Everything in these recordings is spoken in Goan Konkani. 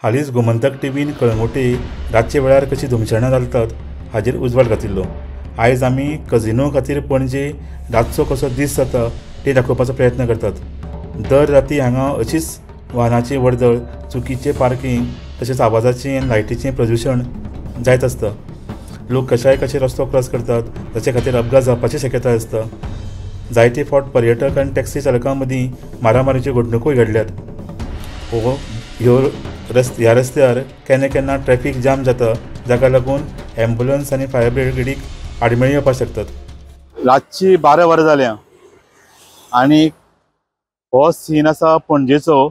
हालींच गोमंतक टीव्हीन कळंगूटे रातच्या वेळार कशी धुमशेणां घालतात हाजेर उजवाड घातिल्लो. आयज आमी कजिनो खातीर पणजे रातचो कसो दीस जाता ते दाखोवपाचो प्रयत्न करतात. दर राती हांगा अशीच वाहनाची वर्दळ, चुकीचें पार्किंग तशेंच आवाजाचें आनी लायटीचें प्रदुशण जायत आसता. लोक कशाय कशे रस्तो क्रॉस करतात, ताचे खातीर अपघात जावपाची शक्यताय आसता. जायते फावट पर्यटक आनी टॅक्सी चालकां मदीं मारामारीच्यो घडणुकोय घडल्यात. हो ह्यो ह्या रस्त्यार केन्ना केन्ना ट्रॅफिक जाम जाता, जाका लागून ॲम्ब्युलन्स आनी फायर ब्रिगेडीक आडमेळी येवपाक शकतात. रातची 12 वरां जाल्या आनी हो सीन आसा पणजेचो.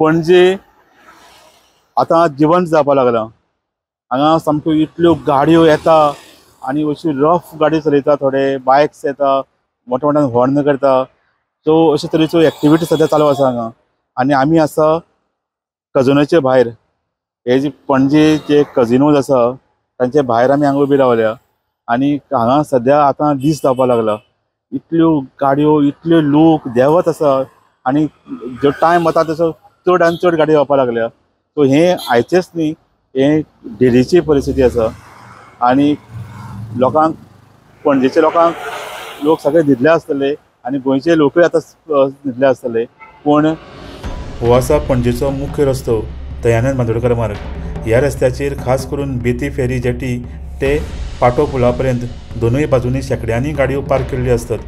पणजे आतां जिवंत जावपाक लागला. हांगा सामक्यो इतल्यो गाडयो येता आनी अशी रफ गाडी चलयता, थोडे बायक्स येता, मोठ्या मोठ्यान हॉर्न करता. सो अशे तरेच्यो एक्टिविटी सद्या चालू आसा हांगा. आनी आमी आसा कजिनोचे भायर. हे जे पणजे जे कजिनोज आसा तांचे भायर आमी हांगा उबी रावल्या आनी हांगा सद्या आतां दीस जावपाक लागला. इतल्यो गाडयो, इतल्यो लोक देंवत आसा आनी जो टायम वता तसो चड आनी चड गाडी येवपाक लागल्या. सो हें आयचेंच न्ही, हें डेलीची परिस्थिती आसा. आनी लोकांक, पणजेच्या लोकांक लोक सगळे न्हिदले आसतले आनी गोंयचे लोकूय आतां न्हिदले आसतले. पूण हो आसा पणजेचो मुख्य रस्तो दयानंद बांदोडकर मार्ग. ह्या रस्त्याचेर खास करून बेती फेरी जेटी ते पाटो पुला पर्यंत दोनूय बाजूंनी शेंकड्यांनी गाडयो पार्क केल्ल्यो आसतात.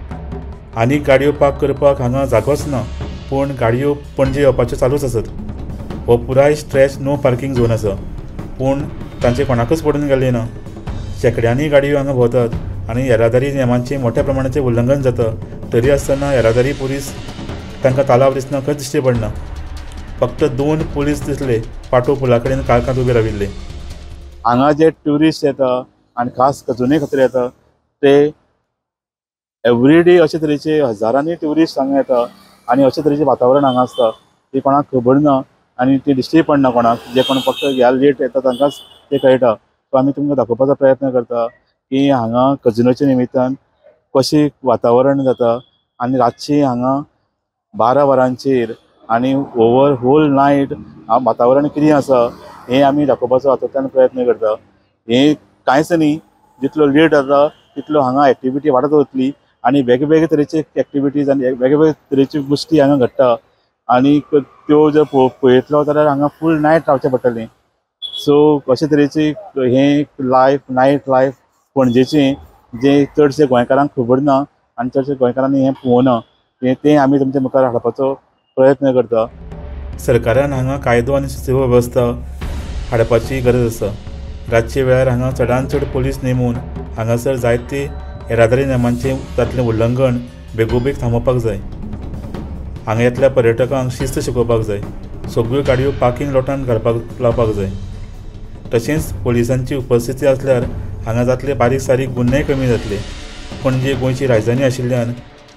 आनी गाडयो पार्क करपाक हांगा जागोच ना, पूण गाडयो पणजे येवपाच्यो चालूच आसत. हो पुराय स्ट्रेच नो पार्किंग झोन आसा, पूण तांचें कोणाकूच पडून गेल्लें ना. शेंकड्यांनी गाडयो हांगा भोंवतात आनी येरादारी नेमांचें मोठ्या प्रमाणाचें उल्लंघन जाता. तरी आसतना येरादारी पुलीस तांकां तालाव दिसना, खंयच दिश्टी पडना. फक्त 2 पुलीस दिसले पाटो पुला कडेन काळखांत उबे राविल्ले. हांगा जे ट्युरिस्ट येता आनी खास कजिनो खातीर येता ते एवरीडे अशे तरेचे हजारांनी ट्युरिस्ट हांगा येता आनी अशे तरेचें वातावरण हांगा आसता ती कोणाक खबर ना आनी ती दिश्टी पडना कोणाक. जे कोण फक्त ह्या लेट येता तांकांच ते कळटा. सो आमी तुमकां दाखोवपाचो प्रयत्न करता की हांगा कजिनोच्या निमित्तान कशें वातावरण जाता आनी रातची हांगा 12 वरांचेर आनी ओवर होल नायट वातावरण कितें आसा हें आमी दाखोवपाचो हातूंतल्यान प्रयत्न करता. हें कांयच न्ही, जितलो लेट जाता तितलो हांगा एक्टिविटी वाडत वतली आनी वेगवेगळे तरेचे एक्टिविटीज आनी वेगवेगळे तरेच्यो गोश्टी हांगा घडटा आनी त्यो जर पळयतलो जाल्यार हांगा फूल नायट रावचें पडटलें. सो अशे तरेची हें लायफ, नायट लायफ पणजेचें जें चडशे गोंयकारांक खबर ना आनी चडशे गोंयकारांनी हें पळोवना, तें आमी तुमच्या मुखार हाडपाचो प्रयत्न करता. सरकारान हांगा कायदो आनी सुवेवस्था हाडपाची गरज आसा. रातच्या वेळार हांगा चडांत चड पुलीस नेमून हांगासर जायते येरादारी नेमांचें जातलें उल्लंघन बेगोबेग थांबोवपाक जाय. हांगा येतल्या पर्यटकांक शिस्त शिकोवपाक जाय. सगळ्यो गाडयो पार्किंग लॉटांत घालपाक लावपाक जाय. तशेंच पुलिसांची उपस्थिती आसल्यार हांगा जातले बारीक सारीक गुन्हेय कमी जातले. पणजे गोंयची राजधानी आशिल्ल्यान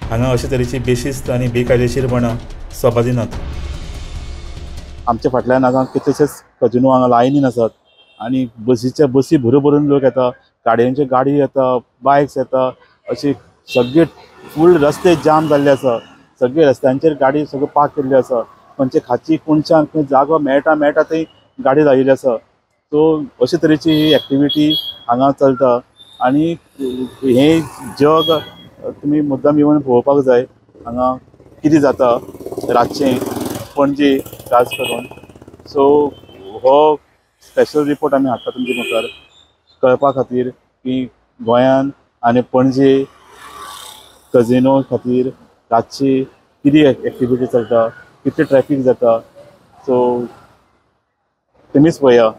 हांगा अशे तरेची बेशिस्त आनी बेकायदेशीरपणां सोबा दिनात. आमच्या फाटल्यान आतां कितलेशेच कजिनो हांगा लायनीन आसात आनी बसीच्या बसी भरून भरून लोक येता, गाडयांच्यो गाडी येता, बायक्स येता, अशी सगळे फूल रस्ते जाम जाल्ले आसा. सगळे रस्त्यांचेर गाडी सगळ्यो पार्क केल्ल्यो आसा. खंयचे खाची कोणच्यान खंय जागो मेळटा मेळटा थंय गाडी लायिल्ली आसा. सो अशे तरेची ही एक्टिविटी हांगा चलता आनी हें जग तुमी मुद्दाम येवन पळोवपाक जाय हांगा कितें जाता रातचें पणजे खास करून. सो हो स्पेशल रिपोर्ट आमी हाडटा तुमचे मुखार कळपा खातीर की गोंयान आनी पणजे कजिनो खातीर रातची कितें एक्टिविटी चलता, कितलें ट्रॅफीक जाता. सो तुमीच पळया.